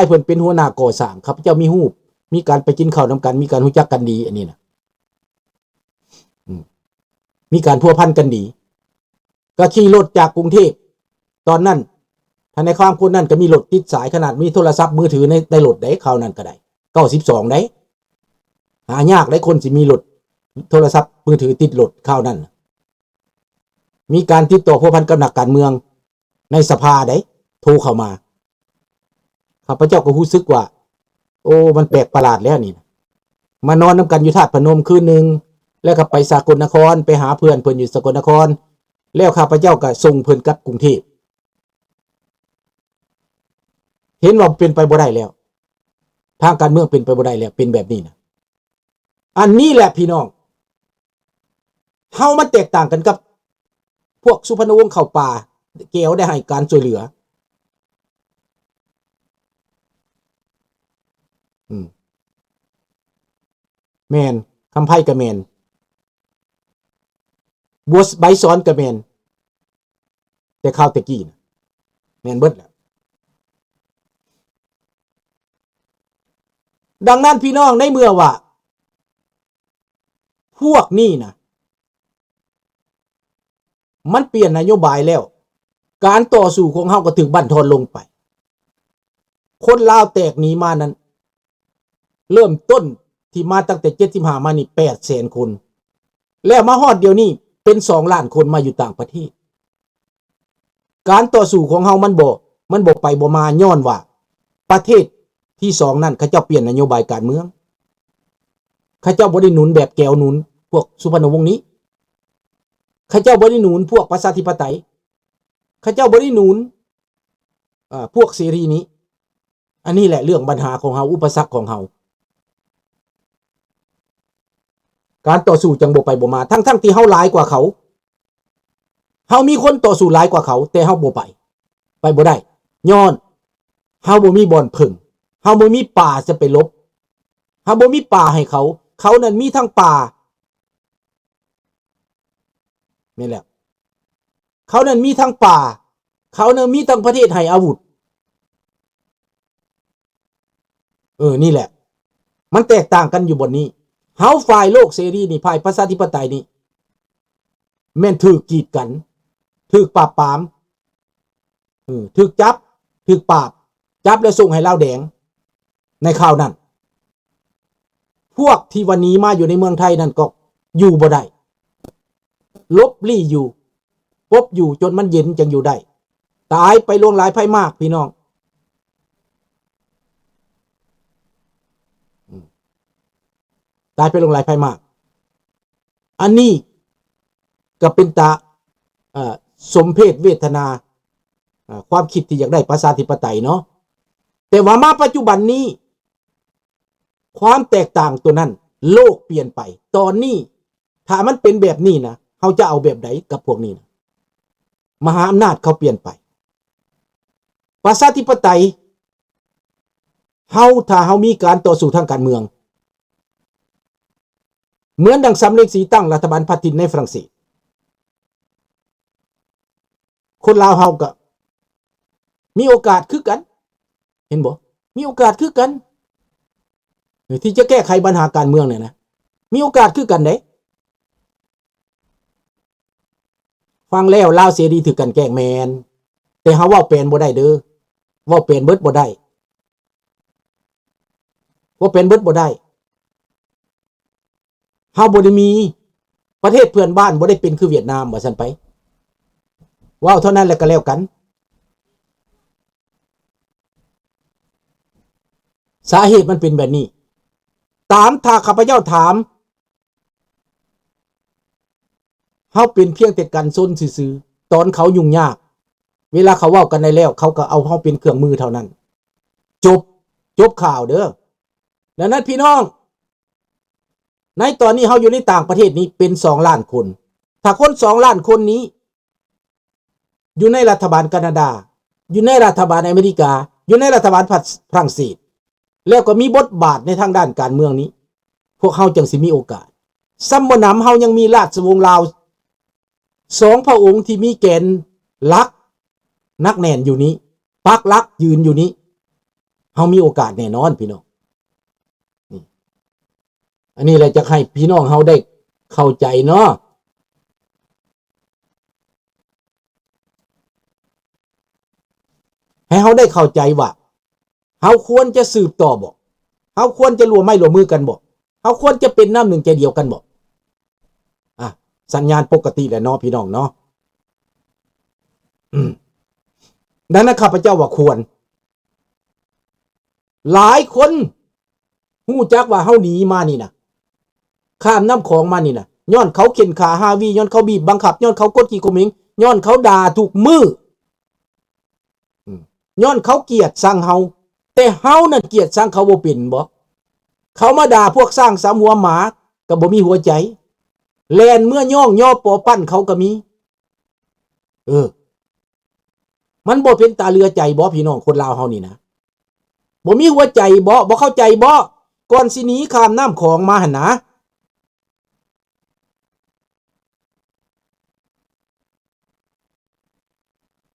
ອ້າຍເພິ່ນເປັນຫົວໜ້າກໍ່ສ້າງ, ຂ້າພະເຈົ້າມີຮູບ, ມີການໄປກິນເຂົ້ານຳກັນ, ມີການຮູ້ຈັກກັນດີ ອັນນີ້ນະ ອືມ ມີການພົວພັນກັນດີ. ກໍຂີ່ລົດຈາກກຸງເທບ ຕອນນັ້ນ ທະນາຍຄວາມຄົນນັ້ນກໍມີລົດຕິດສາຍ, ຂະໜາດມີໂທລະສັບມືຖືໃນ ໃນລົດໃດ, ຄາວນັ້ນກໍໄດ້ ເກົ້າສິບສອງໃດ. ຫາຍາກໃດ ຄົນຊິມີລົດ ໂທລະສັບມືຖືຕິດລົດຄາວນັ້ນ. ມີການຕິດຕໍ່ພົວພັນກັບນັກການເມືອງໃນສະພາໃດ ໂທເຂົ້າມາ. ຂ້າພະເຈົ້າກໍຮູ້ສຶກວ່າ ໂອ້ ມັນແປກປະຫຼາດແລ້ວນີ້ນະ. ມານອນນຳກັນຢູ່ທາດພະນົມຄືນໜຶ່ງ, ແລ້ວກໍໄປສະກົນນະຄອນ, ໄປຫາເພື່ອນເພິ່ນຢູ່ສະກົນນະຄອນ, ແລ້ວຂ້າພະເຈົ້າກໍສົ່ງເພິ່ນກັບກຸງເທບ. ເຫັນວ່າເປັນໄປບໍ່ໄດ້ແລ້ວ, ທາງການເມືອງເປັນໄປບໍ່ໄດ້ແລ້ວ, ເປັນແບບນີ້ນະ. ອັນນີ້ແຫຼະພີ່ນ້ອງ, ເຮົາມັນແຕກຕ່າງກັນກັບພວກສຸພັນນະວົງເຂົ້າປ່າ, ແກວໄດ້ໃຫ້ການຊ່ວຍເຫຼືອ. ອືມ ແມ່ນ, ຄຳໄພກໍແມ່ນ, ບົວ ໃບສອນກໍແມ່ນ. ແຕ່ຄາວແຕ່ກີ້ນະ ແມ່ນເບິດແຫຼະ. ດັ່ງນັ້ນພີ່ນ້ອງ, ໃນເມື່ອວ່າພວກນີ້ນະ ມັນປ່ຽນນະໂຍບາຍແລ້ວ, ການຕໍ່ສູ້ຂອງເຮົາກໍຖືກບັ້ນທອນລົງໄປ. ຄົນລາວແຕກໜີມານັ້ນ ເລີ່ມຕົ້ນທີ່ມາຕັ້ງແຕ່ເຈັດສິບຫ້າມານີ້ແປດແສນຄົນ, ແລ້ວມາຮອດດຽວນີ້ເປັນສອງລ້ານຄົນມາຢູ່ຕ່າງປະເທດ. ການຕໍ່ສູ້ຂອງເຮົາມັນບໍ່ ມັນບໍ່ໄປບໍ່ມາ ຍ້ອນວ່າປະເທດທີສອງນັ້ນ ເຂົາເຈົ້າປ່ຽນນະໂຍບາຍການເມືອງ, ເຂົາເຈົ້າບໍ່ໄດ້ໜູນແບບແກວໜູນພວກສຸພັນນະວົງນີ້, ເຂົາເຈົ້າບໍ່ໄດ້ໜູນພວກປະຊາທິປະໄຕ, ເຂົາເຈົ້າບໍ່ໄດ້ໜູນ ເອີ ພວກເສລີນີ້. ອັນນີ້ແຫຼະເລື່ອງບັນຫາຂອງເຮົາ, ອຸປະສັກຂອງເຮົາ. ການຕໍ່ສູ້ຈັ່ງບໍ່ໄປບໍ່ມາ, ທັງໆທີ່ເຮົາຫຼາຍກວ່າເຂົາ, ເຮົາມີຄົນຕໍ່ສູ້ຫຼາຍກວ່າເຂົາ, ແຕ່ເຮົາບໍ່ໄປ, ໄປບໍ່ໄດ້, ຍ້ອນເຮົາບໍ່ມີບ່ອນເພິ່ງ, ເຮົາບໍ່ມີປ່າຈະໄປຫຼົບ, ເຮົາບໍ່ມີປ່າໃຫ້ເຂົາ. ເຂົານັ້ນມີທັງປ່າ, ແມ່ນແລ້ວ, ເຂົານັ້ນມີທັງປ່າ, ເຂົານັ້ນມີທັງປະເທດໃຫ້ອາວຸດ. ເອີ ນີ້ແຫຼະ ມັນແຕກຕ່າງກັນຢູ່ບ່ອນນີ້. ເຮົາຝ່າຍໂລກເສລີນີ້, ຝ່າຍປະຊາທິປະໄຕນີ້ ແມ່ນຖືກກີດກັນ, ຖືກປາບປາມ, ເອີ ຖືກຈັບ, ຖືກປາບ, ຈັບແລ້ວສົ່ງໃຫ້ລາວແດງໃນຄາວນັ້ນ. ພວກທີ່ວ່າໜີມາຢູ່ໃນເມືອງໄທນັ້ນກໍຢູ່ບໍ່ໄດ້, ຫຼົບລີ້ຢູ່, ປົບຢູ່ຈົນມັນເຢັນຈັ່ງຢູ່ໄດ້. ຕາຍໄປຫຼວງຫຼາຍໄພມາກ, ພີ່ນ້ອງ. ອືມ ຕາຍໄປຫຼວງຫຼາຍໄພມາກ. ອັນນີ້ກໍເປັນຕາ ເອີ ສົມເພດເວທະນາ ເອີ ຄວາມຄິດທີ່ຢາກໄດ້ປະຊາທິປະໄຕເນາະ. ແຕ່ວ່າມາປັດຈຸບັນນີ້ ຄວາມແຕກຕ່າງຕົວນັ້ນ ໂລກປ່ຽນໄປ. ຕອນນີ້ ຖ້າມັນເປັນແບບນີ້ນະ, ເຮົາຈະເອົາແບບໃດກັບພວກນີ້ນະ? ມະຫາອຳນາດເຂົາປ່ຽນໄປ. ປະຊາທິປະໄຕ ເຮົາ ຖ້າເຮົາມີການຕໍ່ສູ້ທາງການເມືອງ ເໝືອນດັ່ງສາມເລັງສີຕັ້ງລັດຖະບານພັດຖິ່ນໃນຝຣັ່ງເສດ, ຄົນລາວເຮົາກໍມີໂອກາດຄືກັນ, ເຫັນບໍ່? ມີໂອກາດຄືກັນ ທີ່ຈະແກ້ໄຂບັນຫາການເມືອງນີ້ນະ, ມີໂອກາດຄືກັນເດ້. ຟັງແລ້ວລາວເສລີຖືກກັນແກ້ງແມ່ນ, ແຕ່ເຮົາເວົ້າແປນບໍ່ໄດ້ເດີ້, ເວົ້າແປນເບິດບໍ່ໄດ້, ເວົ້າແປນເບິດບໍ່ໄດ້. ເຮົາບໍ່ໄດ້ມີ, ປະເທດເພື່ອນບ້ານບໍ່ໄດ້ເປັນຄືຫວຽດນາມ ວ່າຊັ້ນໄປ, ເວົ້າເທົ່ານັ້ນແຫຼະກໍແລ້ວກັນ. ສາເຫດມັນເປັນແບບນີ້, ຕາມ ຖ້າຂ້າພະເຈົ້າຖາມ, ເຮົາເປັນພຽງແຕ່ກັນຊົນຊື່ໆ. ຕອນເຂົາຫຍຸ້ງຍາກ, ເວລາເຂົາເວົ້າກັນໄດ້ແລ້ວ, ເຂົາກໍເອົາເຮົາເປັນເຄື່ອງມືເທົ່ານັ້ນ. ຈົບ, ຈົບຂ່າວເດີ້. ດັ່ງນັ້ນພີ່ນ້ອງ, ໃນຕອນນີ້ເຮົາຢູ່ໃນຕ່າງປະເທດນີ້ເປັນສອງລ້ານຄົນ. ຖ້າຄົນສອງລ້ານຄົນນີ້ ຢູ່ໃນລັດຖະບານການາດາ, ຢູ່ໃນລັດຖະບານອາເມລິກາ, ຢູ່ໃນລັດຖະບານຝຣັ່ງເສດ, ແລ້ວກໍມີບົດບາດໃນທາງດ້ານການເມືອງນີ້, ພວກເຮົາຈັ່ງຊິມີໂອກາດ. ສ່ຳບໍ່ໜຳເຮົາຍັງມີລາຊະວົງລາວສອງພະອົງທີ່ມີແກນຫຼັກໜັກແໜ້ນຢູ່ນີ້, ປັກຫຼັກຢືນຢູ່ນີ້. ເຮົາມີໂອກາດແນ່ນອນພີ່ນ້ອງ. ນີ້ ອັນນີ້ແຫຼະ ຢາກໃຫ້ພີ່ນ້ອງເຮົາໄດ້ເຂົ້າໃຈເນາະ ໃຫ້ເຮົາໄດ້ເຂົ້າໃຈວ່າ ເຮົາຄວນຈະສືບຕໍ່ບໍ່? ເຮົາຄວນຈະຮ່ວມໄມ້ຮ່ວມມືກັນບໍ່? ເຮົາຄວນຈະເປັນນ້ຳໜຶ່ງໃຈດຽວກັນບໍ່? ອ່ະ ສັນຍານປົກກະຕິແຫຼະເນາະ ພີ່ນ້ອງເນາະ. ອືມ ດັ່ງນັ້ນ ຂ້າພະເຈົ້າວ່າຄວນ. ຫຼາຍຄົນຮູ້ຈັກວ່າເຮົາໜີມານີ້ນະ ຂ້າມນ້ຳຂອງມານີ້ນະ ຍ້ອນເຂົາເຂັ່ນຂ້າຮາວີ, ຍ້ອນເຂົາບີບບັງຄັບ, ຍ້ອນເຂົາກົດຂີ່ຂົ່ມເຫງ, ຍ້ອນເຂົາດ່າທຸກມື້. ອືມ ຍ້ອນເຂົາກຽດຊັງເຮົາ, ແຕ່ເຮົານັ້ນກຽດຊັງເຂົາບໍ່ເປັນບໍ? ເຂົາມາດ່າພວກຊ້າງສາມຫົວໝາກໍບໍ່ມີຫົວໃຈ, ແລ່ນເມືອຍ້ອງຍໍປໍປັ້ນເຂົາກໍມີ. ເອີ ມັນບໍ່ເປັນຕາເຫຼືອໃຈບໍ ພີ່ນ້ອງຄົນລາວເຮົານີ້ນະ? ບໍ່ມີຫົວໃຈບໍ? ບໍ່ເຂົ້າໃຈບໍ? ກ່ອນຊິໜີຂ້າມນ້ຳຂອງມາຫັ້ນນະ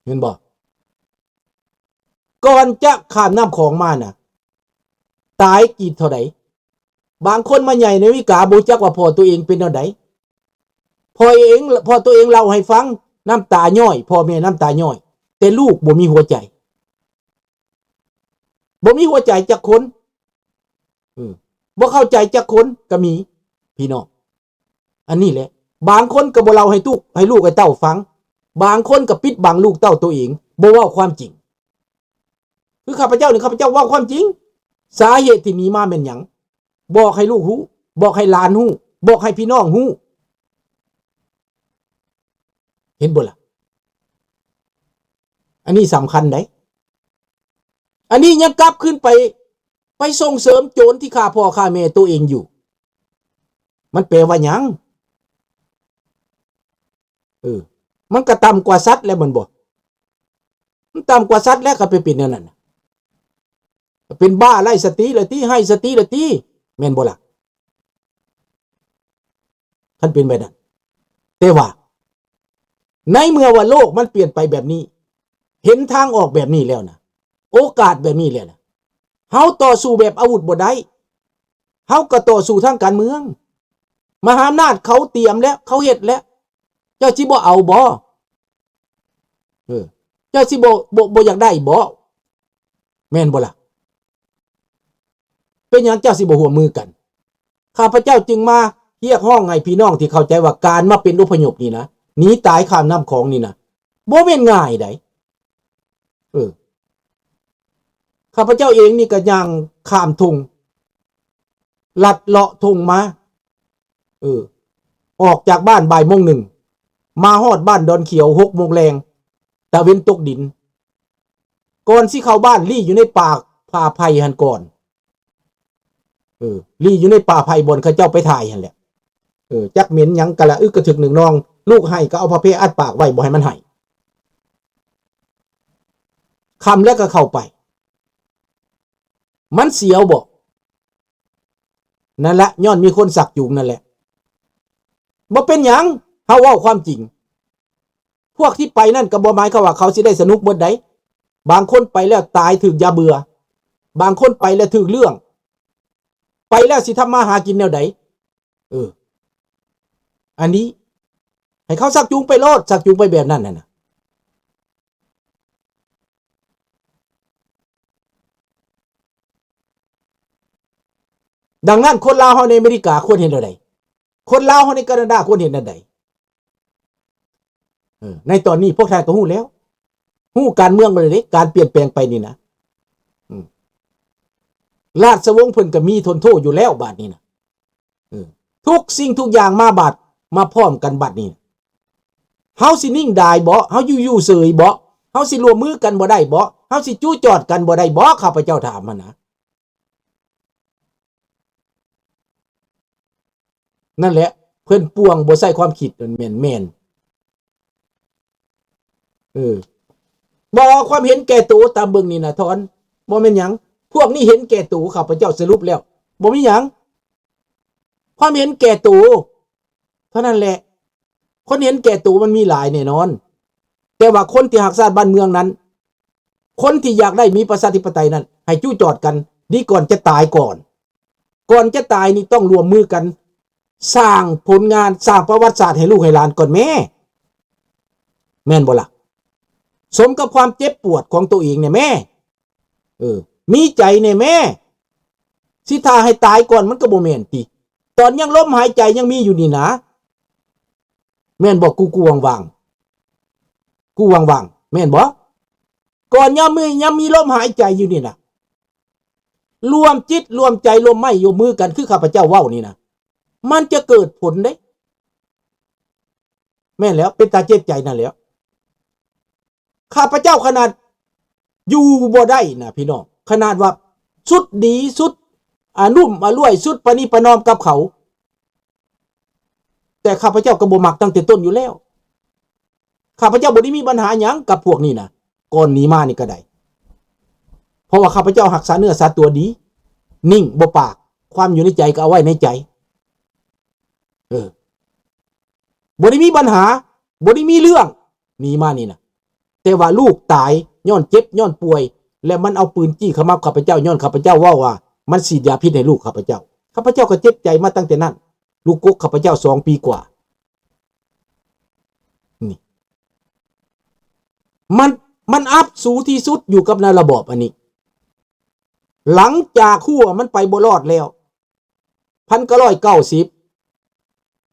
ແມ່ນບໍ່? ກ່ອນຈະຂ້າມນ້ຳຂອງມານະ ຕາຍກີດເທົ່າໃດ? ບາງຄົນມາໃຫຍ່ໃນອາເມລິກາ ບໍ່ຮູ້ຈັກວ່າພໍ່ຕົວເອງເປັນແນວໃດ. ພໍ່ເອງ ພໍ່ຕົວເອງເລົ່າໃຫ້ຟັງ ນ້ຳຕາຍ້ອຍ, ພໍ່ແມ່ນ້ຳຕາຍ້ອຍ, ແຕ່ລູກບໍ່ມີຫົວໃຈ. ບໍ່ມີຫົວໃຈຈັກຄົນ. ເອີ ບໍ່ເຂົ້າໃຈຈັກຄົນກໍມີ ພີ່ນ້ອງ. ອັນນີ້ແຫຼະ ບາງຄົນກໍບໍ່ເລົ່າໃຫ້ຕຸກ ໃຫ້ລູກໃຫ້ເຕົ້າຟັງ, ບາງຄົນກໍປິດບັງລູກເຕົ້າໂຕເອງ ບໍ່ເວົ້າຄວາມຈິງ. ຄືຂ້າພະເຈົ້ານີ້ ຂ້າພະເຈົ້າເວົ້າຄວາມຈິງ. ສາເຫດທີ່ໜີມາແມ່ນຫຍັງ? ບອກໃຫ້ລູກຮູ້, ບອກໃຫ້ຫຼານຮູ້, ບອກໃຫ້ພີ່ນ້ອງຮູ້. ເຫັນບໍ່ລະ? ອັນນີ້ສຳຄັນໃດ໋. ອັນນີ້ຍັງກັບຄືນໄປ ໄປສົ່ງເສີມໂຈນທີ່ຂ້າພໍ່ຂ້າແມ່ໂຕເອງຢູ່. ມັນແປວ່າຫຍັງ? ເອີ ມັນກໍຕ່ຳກວ່າສັດແລ້ວແມ່ນບໍ່? ມັນຕ່ຳກວ່າສັດແລ້ວ ກໍໄປເປັນແນວນັ້ນນະ. ເປັນບ້າໄຮ້ສະຕິລະຕິ ໄຮ້ສະຕິລະຕິ ແມ່ນບໍ່ລະ? ຄັນເປັນແບບນັ້ນ. ແຕ່ວ່າໃນເມື່ອວ່າໂລກມັນປ່ຽນໄປແບບນີ້ ເຫັນທາງອອກແບບນີ້ແລ້ວນະ ໂອກາດແບບນີ້ແລ້ວນະ ເຮົາຕໍ່ສູ້ແບບອາວຸດບໍ່ໄດ້ ເຮົາກໍຕໍ່ສູ້ທາງການເມືອງ. ມະຫາອຳນາດເຂົາຕຽມແລ້ວ ເຂົາເຮັດແລ້ວ ເຈົ້າຊິບໍ່ເອົາບໍ? ເອີ ເຈົ້າຊິບໍ່ ບໍ່ ບໍ່ຢາກໄດ້ບໍ? ແມ່ນບໍ່ລະ? ເປັນຫຍັງເຈົ້າຊິບໍ່ຮ່ວມມືກັນ? ຂ້າພະເຈົ້າຈຶ່ງມາຮຽກຮ້ອງໃຫ້ພີ່ນ້ອງທີ່ເຂົ້າໃຈວ່າ ການມາເປັນອົບພະຍົບນີ້ນະ ໜີຕາຍຂ້າມນ້ຳຂອງນີ້ນະ ບໍ່ແມ່ນງ່າຍໃດ. ເອີ ຂ້າພະເຈົ້າເອງນີ້ກໍຍ່າງຂ້າມທົ່ງ ລັດເລາະທົ່ງມາ ເອີ ອອກຈາກບ້ານບ່າຍໂມງໜຶ່ງ ມາຮອດບ້ານດອນຂຽວຫົກໂມງແລງ ຕາເວັນຕົກດິນ. ກ່ອນຊິເຂົ້າບ້ານ ລີ້ຢູ່ໃນປ່າ ປ່າໄຜ່ຫັ້ນກ່ອນ. ເອີ ລີ້ຢູ່ໃນປ່າໄຜ່ບ່ອນເຂົາເຈົ້າໄປຖ່າຍຫັ້ນແຫຼະ. ເອີ ຈັກເໝັນຫຍັງກະລະອຶກກະທຶກໜຶ່ງນອງ ລູກໄຫ້ກໍເອົາຜ້າແພອັດປາກໄວ້ ບໍ່ໃຫ້ມັນໄຫ້. ຄ່ຳແລ້ວກໍເຂົ້າໄປ. ມັນສຽວບໍ? ນັ້ນລະ ຍ້ອນມີຄົນຊັກຈູງນັ້ນແຫຼະ. ບໍ່ເປັນຫຍັງ ເຮົາເວົ້າຄວາມຈິງ. ພວກທີ່ໄປນັ້ນກໍບໍ່ໝາຍຄວາມວ່າເຂົາຊິໄດ້ສະໜຸກໝົດໃດ. ບາງຄົນໄປແລ້ວຕາຍຖືກຢາເບື່ອ, ບາງຄົນໄປແລ້ວຖືກເລື່ອງ, ໄປແລ້ວຊິທຳມາຫາກິນແນວໃດ? ເອີ ອັນນີ້ໃຫ້ເຂົາຊັກຈູງໄປໂລດ, ຊັກຈູງໄປແບບນັ້ນຫັ້ນນະ. ດັ່ງນັ້ນ ຄົນລາວເຮົາໃນອາເມລິກາຄວນເຮັດແນວໃດ? ຄົນລາວເຮົາໃນການາດາຄວນເຮັດແນວໃດ? ເອີ ໃນຕອນນີ້ພວກທ່ານກໍຮູ້ແລ້ວ, ຮູ້ການເມືອງແລ້ວເດ້, ການປ່ຽນແປງໄປນີ້ນະ. ອືມ ລາຊະວົງເພິ່ນກໍມີທົນໂທຢູ່ແລ້ວບາດນີ້ນະ. ເອີ ທຸກສິ່ງທຸກຢ່າງມາບາດ ມາພ້ອມກັນບັດນີ້ ເຮົາຊິນິ່ງດາຍບໍ? ເຮົາຢູ່ ຢູ່ເສີຍບໍ? ເຮົາຊິຮ່ວມມືກັນບໍ່ໄດ້ບໍ? ເຮົາຊິຈູ້ຈອດກັນບໍ່ໄດ້ບໍ? ຂ້າພະເຈົ້າຖາມຫັ້ນນະ. ນັ້ນແຫຼະ ເພິ່ນປ່ວງບໍ່ໃຊ້ຄວາມຄິດ ແມ່ນ ແມ່ນ. ເອີ ບໍ່ ຄວາມເຫັນແກ່ໂຕຕາມເບິ່ງນີ້ນະ ທ່ອນ ບໍ່ແມ່ນຫຍັງ. ພວກນີ້ເຫັນແກ່ໂຕ ຂ້າພະເຈົ້າສະຫຼຸບແລ້ວ ບໍ່ມີຫຍັງ. ຄວາມເຫັນແກ່ໂຕເທົ່ານັ້ນແຫຼະ. ຄົນເຫັນແກ່ໂຕມັນມີຫຼາຍແນ່ນອນ, ແຕ່ວ່າຄົນທີ່ຮັກຊາດບ້ານເມືອງນັ້ນ ຄົນທີ່ຢາກໄດ້ມີປະຊາທິປະໄຕນັ້ນ ໃຫ້ຈຸຈອດກັນ ດີກ່ອນຈະຕາຍກ່ອນ. ກ່ອນຈະຕາຍນີ້ຕ້ອງຮ່ວມມືກັນ ສ້າງຜົນງານ ສ້າງປະຫວັດສາດໃຫ້ລູກໃຫ້ຫຼານກ່ອນແມ້. ແມ່ນບໍ່ລະ? ສົມກັບຄວາມເຈັບປວດຂອງໂຕເອງແດ່ແມ້. ເອີ ມີໃຈແດ່ແມ້. ຊິຖ້າໃຫ້ຕາຍກ່ອນມັນກໍບໍ່ແມ່ນຕິ. ຕອນຍັງລົມຫາຍໃຈຍັງມີຢູ່ນີ້ນາ. ແມ່ນບໍ່? ກູ ກູຫວ່າງໆ ກູຫວ່າງໆ ແມ່ນບໍ່? ກ່ອນຍັງມີ ຍັງມີລົມຫາຍໃຈຢູ່ນີ້ນະ. ລວມຈິດລວມໃຈ ລວມໄມ້ລວມມືກັນ ຄືຂ້າພະເຈົ້າເວົ້ານີ້ນະ ມັນຈະເກີດຜົນເດ້. ແມ່ນແລ້ວ ເປັນຕາເຈັບໃຈນັ້ນແຫຼ້ວ. ຂ້າພະເຈົ້າຂະໜາດຢູ່ບໍ່ໄດ້ນະພີ່ນ້ອງ, ຂະໜາດວ່າສຸດດີ ສຸດອາລຸ້ມອາລວຍ ສຸດປະນີປະນອມກັບເຂົາ, ແຕ່ຂ້າພະເຈົ້າກໍບໍ່ມັກຕັ້ງແຕ່ຕົ້ນຢູ່ແລ້ວ. ຂ້າພະເຈົ້າບໍ່ໄດ້ມີບັນຫາຫຍັງກັບພວກນີ້ນະ ກ່ອນໜີມານີ້ກໍໄດ້, ເພາະວ່າຂ້າພະເຈົ້າຮັກສາເນື້ອສາຕົວດີ, ນິ່ງບໍ່ປາກ, ຄວາມຢູ່ໃນໃຈກໍເອົາໄວ້ໃນໃຈ. ເອີ ບໍ່ໄດ້ມີບັນຫາ, ບໍ່ໄດ້ມີເລື່ອງ ໜີມານີ້ນະ. ແຕ່ວ່າລູກຕາຍຍ້ອນເຈັບຍ້ອນປ່ວຍ ແລະ ມັນເອົາປືນຈີ້ຂະໝັບຂ້າພະເຈົ້າ ຍ້ອນຂ້າພະເຈົ້າເວົ້າວ່າມັນສີດຢາພິດໃຫ້ລູກຂ້າພະເຈົ້າ. ຂ້າພະເຈົ້າກໍເຈັບໃຈມາຕັ້ງແຕ່ນັ້ນ, ລູກກົກຂ້າພະເຈົ້າສອງປີກວ່າ. ນີ້ ມັນ ມັນອັບສູງທີ່ສຸດຢູ່ກັບໃນລະບອບອັນນີ້. ຫຼັງຈາກຮູ້ວ່າມັນໄປບໍ່ລອດແລ້ວ ພັນເກົ້າຮ້ອຍເກົ້າສິບ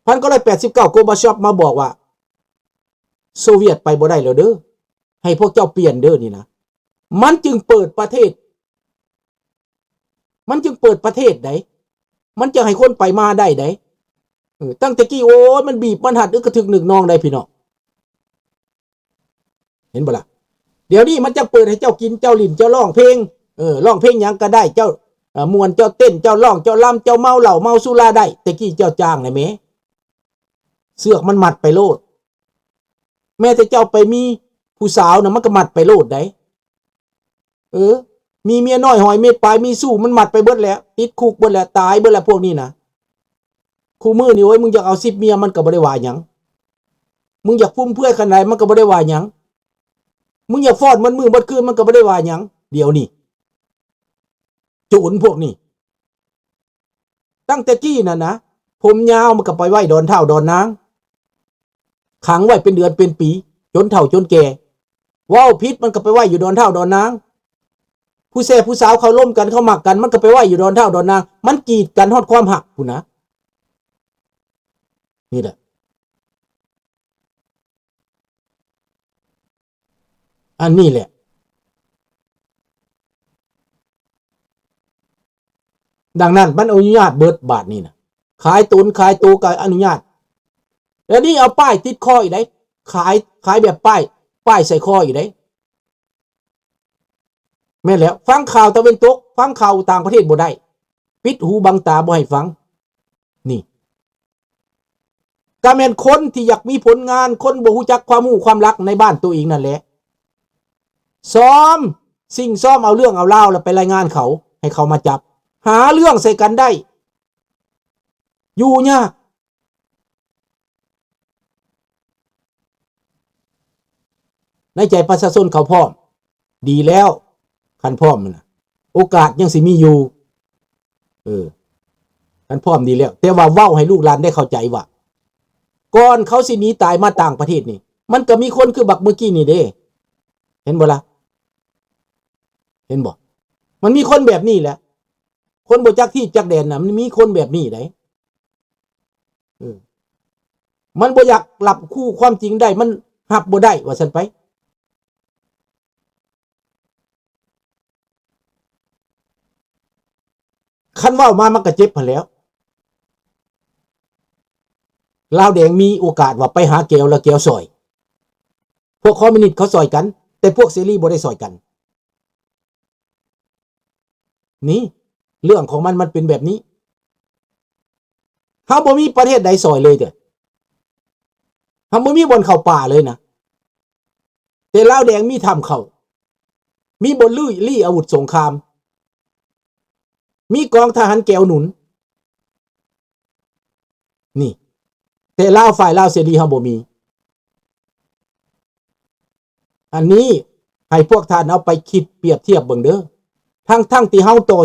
ພັນເກົ້າຮ້ອຍແປດສິບເກົ້າ ໂກບາຊອບມາບອກວ່າ ໂຊວຽດໄປບໍ່ໄດ້ແລ້ວເດີ ໃຫ້ພວກເຈົ້າປ່ຽນເດີ ນີ້ນະ. ມັນຈຶ່ງເປີດປະເທດ ມັນຈຶ່ງເປີດປະເທດໃດ໋ ມັນຈະໃຫ້ຄົນໄປມາໄດ້ໃດ໋. ເອີ ຕັ້ງແຕ່ກີ້ ໂອ້ຍ ມັນບີບ ມັນຮັດ ອຶກກະທຶກນຶກນອງໄດ໋ພີ່ນ້ອງ. ເຫັນບໍ່ລະ? ດຽວນີ້ມັນຈະເປີດໃຫ້ເຈົ້າກິນ ເຈົ້າຫຼິ້ນ ເຈົ້າຮ້ອງເພງ. ເອີ ຮ້ອງເພງຫຍັງກໍໄດ້ ເຈົ້າ ເອີ ມ່ວນ ເຈົ້າເຕັ້ນ ເຈົ້າຮ້ອງ ເຈົ້າລຳ ເຈົ້າເມົາເຫຼົ້າເມົາສຸລາໄດ້. ແຕ່ກີ້ເຈົ້າຈ້າງນະແມ່ ເຊືອກມັນມັດໄປໂລດ. ແມ້ແຕ່ເຈົ້າໄປມີຜູ້ສາວນະ ມັນກໍມັດໄປໂລດໄດ໋. ເອີ ມີເມຍນ້ອຍຮ້ອຍເມັດປາຍ ມີຊູ້ ມັນມັດໄປເບິດແລ້ວ ຕິດຄຸກເບິດແລ້ວ ຕາຍເບິດແລ້ວພວກນີ້ນະ. ຄູ່ມື້ນີ້ ໂອ້ຍ ມຶງຢາກເອົາສິບເມຍ ມັນກໍບໍ່ໄດ້ວ່າຫຍັງ, ມຶງຢາກຟຸມເຟືອຍຂະໜາດໃດ ມັນກໍບໍ່ໄດ້ວ່າຫຍັງ, ມຶງຢາກຟ້ອນໝົດມື້ໝົດຄືນ ມັນກໍບໍ່ໄດ້ວ່າຫຍັງ. ດຽວນີ້ ໂຈນພວກນີ້ ຕັ້ງແຕ່ກີ້ນັ້ນນະ ຜົມຍາວມັນກໍໄປໄວ້ດອນທ້າວດອນນາງ, ຂັງໄວ້ເປັນເດືອນເປັນປີ ຈົນເຖົ້າຈົນແກ່. ເວົ້າຜິດມັນກໍໄປໄວ້ຢູ່ດອນທ້າວດອນນາງ, ຜູ້ແຊຜູ້ສາວເຂົາລົມກັນ ເຂົາມັກກັນ ມັນກໍໄປໄວ້ຢູ່ດອນທ້າວດອນນາງ. ມັນກີດກັນຮອດຄວາມຮັກພຸ້ນນະ. ນີ້ແຫຼະ ອັນນີ້ແຫຼະ. ດັ່ງນັ້ນມັນອະນຸຍາດເບິດບາດນີ້ນະ, ຂາຍຕົນຂາຍໂຕກໍອະນຸຍາດ. ແລ້ວນີ້ເອົາປ້າຍຕິດຄໍອີກໄດ໋, ຂາຍ ຂາຍແບບປ້າຍ ປ້າຍໃສ່ຄໍອີກໄດ໋. ແມ່ນແລ້ວ ຟັງຂ່າວຕາເວັນຕົກ ຟັງຂ່າວຕ່າງປະເທດບໍ່ໄດ້, ປິດຫູບັງຕາບໍ່ໃຫ້ຟັງ. ນີ້ ກໍແມ່ນຄົນທີ່ຢາກມີຜົນງານ, ຄົນບໍ່ຮູ້ຈັກຄວາມຮູ້ຄວາມລັກໃນບ້ານໂຕເອງນັ້ນແຫຼະ. ຊອມ ຊິງຊອມເອົາເລື່ອງເອົາລາວ ແລ້ວໄປລາຍງານເຂົາ ໃຫ້ເຂົາມາຈັບ, ຫາເລື່ອງໃສ່ກັນໄດ້, ຢູ່ຍາກ. ໃນໃຈປະຊາຊົນເຂົາພ້ອມ ດີແລ້ວ, ຄັນພ້ອມນະ ໂອກາດຍັງຊິມີຢູ່. ເອີ ຄັນພ້ອມດີແລ້ວ, ແຕ່ວ່າເວົ້າໃຫ້ລູກຫຼານໄດ້ເຂົ້າໃຈວ່າ ກ່ອນເຂົາຊິໜີຕາຍມາຕ່າງປະເທດນີ້ ມັນກໍມີຄົນຄືບັກເມື່ອກີ້ນີ້ເດ້. ເຫັນບໍ່ລະ? ເຫັນບໍ່? ມັນມີຄົນແບບນີ້ແຫຼະ, ຄົນບໍ່ຈັກທີ່ຈັກແດນນະ ມັນມີຄົນແບບນີ້ໃດ໋. ເອີ ມັນບໍ່ຢາກຮັບຮູ້ຄວາມຈິງໄດ້ ມັນຮັບບໍ່ໄດ້ ວ່າຊັ້ນໄປ. ຄັນເວົ້າມາມັນກໍເຈັບຫັ້ນແຫຼ້ວ. ລາວແດງມີໂອກາດວ່າໄປຫາແກວ ແລ້ວແກວຊ່ອຍ. ພວກຄອມມິວນິດເຂົາຊ່ອຍກັນ, ແຕ່ພວກເສລີບໍ່ໄດ້ຊ່ອຍກັນ. ນີ້ ເລື່ອງຂອງມັນ ມັນເປັນແບບນີ້. ເຮົາບໍ່ມີປະເທດໃດຊ່ອຍເລີຍເດີ້. ເຮົາບໍ່ມີບ່ອນເຂົ້າປ່າເລີຍນະ. ແຕ່ລາວແດງມີຖ້ຳເຂົ້າ, ມີບ່ອນລຸຍລີ້ອາວຸດສົງຄາມ, ມີກອງທະຫານແກວໜູນ. ນີ້ ແຕ່ລາວ ຝ່າຍລາວເສລີເຮົາບໍ່ມີ. ອັນນີ້ ໃຫ້ພວກທ່ານເອົາໄປຄິດປຽບທຽບເບິ່ງເດີ້. ທັງໆທີ່ເຮົາຕໍ່